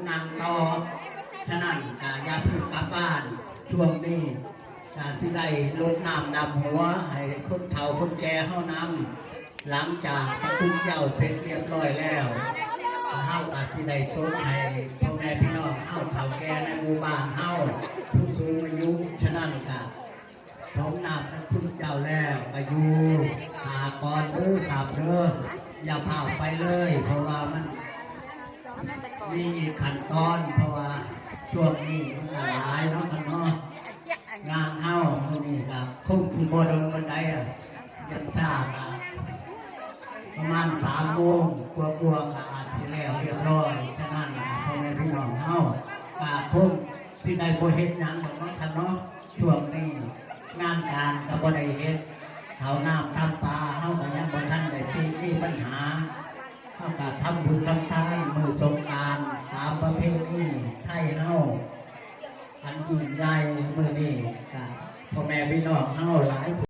ນັ່ງຕໍ່. ສະນັ້ນກໍຢ່າເພິ່ງກັບບ້ານ ຊ່ວງນີ້ກໍຊິໄດ້ລົດນ້ຳດຳຫົວໃຫ້ຄົນເຖົ້າຄົນແກ່ເຮົານຳ. ຫຼັງຈາກປະຊຸມເຈົ້າເສັດລຽບຮ້ອຍແລ້ວ ເຮົາກໍຊິໄດ້ສົງໃຫ້ພໍ່ແມ່ພີ່ນ້ອງເຮົາເຖົ້າແກ່ໃນໝູ່ບ້ານເຮົາ ຜູ້ສູງອາຍຸ. ສະນັ້ນກໍ ສົມນ້ຳພະຄຸນເຈົ້າແລ້ວ ກະຢູ່ຖ້າກ່ອນເດີ ຂ້າມເດີ ຢ່າພ້າວໄປເລີຍ ເພາະວ່າມັນມີອີກຂັ້ນຕອນ ເພາະວ່າຊ່ວງນີ້ມັນກະຫຼາຍເນາະ ທ່ານເນາະ. ງານເຮົາມື້ນີ້ກະຄົງຊິບໍ່ດົນປານໃດ ອາ ຍັງຊ້າ ປະມານສາມໂມງກວ່າໆ ກະອາດຊິແລ້ວລຽບຮ້ອຍ. ສະນັ້ນ ພໍ່ແມ່ພີ່ນ້ອງເຮົາກະຄົງຊິໄດ້ບໍ່ເຮັດຫຍັງດອກເນາະ ທ່ານເນາະ. ຊ່ວງນີ້ງານການກໍບໍ່ໄດ້ເຮັດ ເຂົ້ານ້ຳຕຳປາເຮົາກໍຍັງບໍ່ທັນໄດ້ຕິ ມີບັນຫາ. ເຮົາກໍທຳບຸນທຳທານມື້ສົງການຕາມປະເພນີໄທເຮົາອັນຍິ່ງໃຫຍ່. ມື້ນີ້ກໍພໍ່ແມ່ພີ່ນ້ອງເຮົາຫຼາຍ